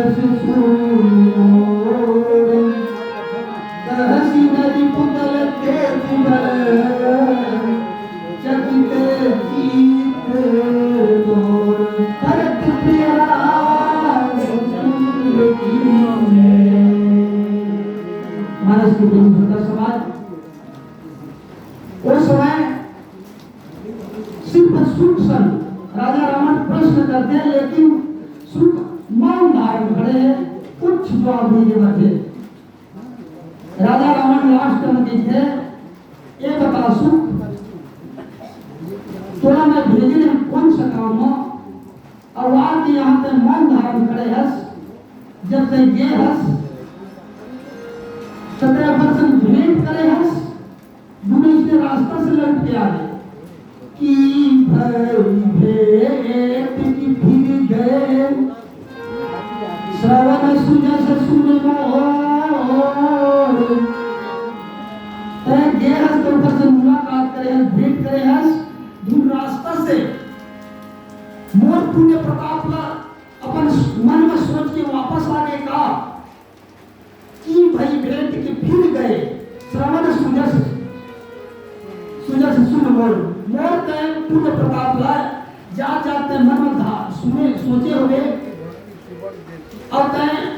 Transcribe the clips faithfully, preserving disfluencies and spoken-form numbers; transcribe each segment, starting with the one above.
कहसि नरिपुतल तेज बल, चकित चित तोर। भरत प्रिय राम सुन कीन्हे। मानस के प्रेमी श्रोता समाज, ओ समय सिर्फ सुख सन राजा रावण प्रश्न करथे, लेकिन सुख मौन धारण करे हे, कुछ जवाब नहीं देवत हे। राजा रावण last में कहिथे, "ए बता सुख, तोला मैं भेजे हंव कोन से काम म? अउ आके यहाँ तैं मौन धारण करे हस, जब तैं गे हस, त तैं ओकर संग भेंट करे हस, दुनो अइसने रास्ता से लौट के आ गे।" कि भई भेंट कि फिर गए, श्रवण सुजस सुन मोर। तैं गे हस त ओकर से मुलाकात करे हस, भेंट करे हस, दुनो रास्ता से। मोर पुण्य प्रताप ला अपन मन में सोच के वापस आ गे का? कि भई भेंट कि फिर गए, श्रवण सुजस, सुजस सुन मोर। मोर तैं पुण्य प्रताप ला जात जात तैं मन में धा-, सुने, सोचे होबे, अउ तैं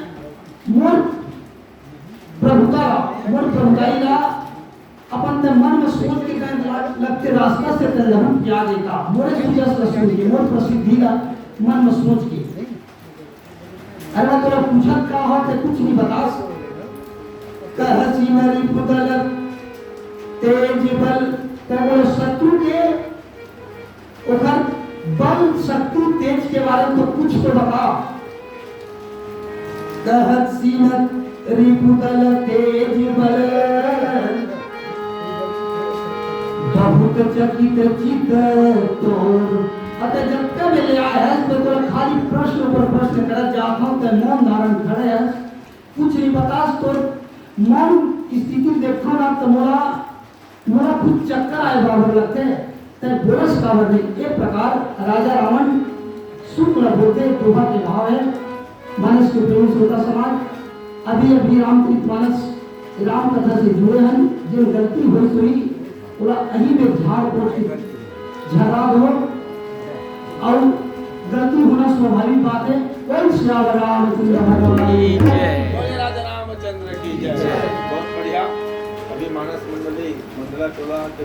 मोर प्रभुता, मोर प्रभुताई ला अपन तैं मन में सोच के तैं ला-, लगते रास्ता से तैं लहुट के आ गे का। मोरे सुजस ला सुन के, मोर प्रसिद्धि ला मन में सोच के। अरे मैं तोला पूछत का हंव, तैं कुछ नहीं बतास। कहसि नरिपुतल तेज बल, तैं मोर शत्रु के ओकर बल, शक्ति, तेज के बारे में तो कुछ तो बता। कहसि नरिपुतल तेज बल, बहुत चकित चित तोर। अतः जब तक मैं ले आए हस, मैं तोला खाली प्रश्न ऊपर प्रश्न करत जात हंव, तैं मौन धारण खड़े हस, कुछ नहीं बतास। तोर मौन स्थिति देखथंव ना, त मोला, मोला खुद चक्कर आए बराबर लगथे। तैं बोलस काबर नहीं? ए प्रकार राजा रावण सुख ला बोलथे, दोहा के भाव हे। मानस के प्रेमी श्रोता समाज, अभी अभी रामचरित मानस राम कथा से जुड़े हन, जेन गलती होइस होही, ओला अही में झाड़ पोंछ के झर्रा दो, अउ गलती होना स्वाभाविक बात हे। बोल सियावर रामचंद्र भगवान की जय। बोले राजा रामचंद्र की जय। बहुत बढ़िया। अभी मानस मंडली, मंडला टोला के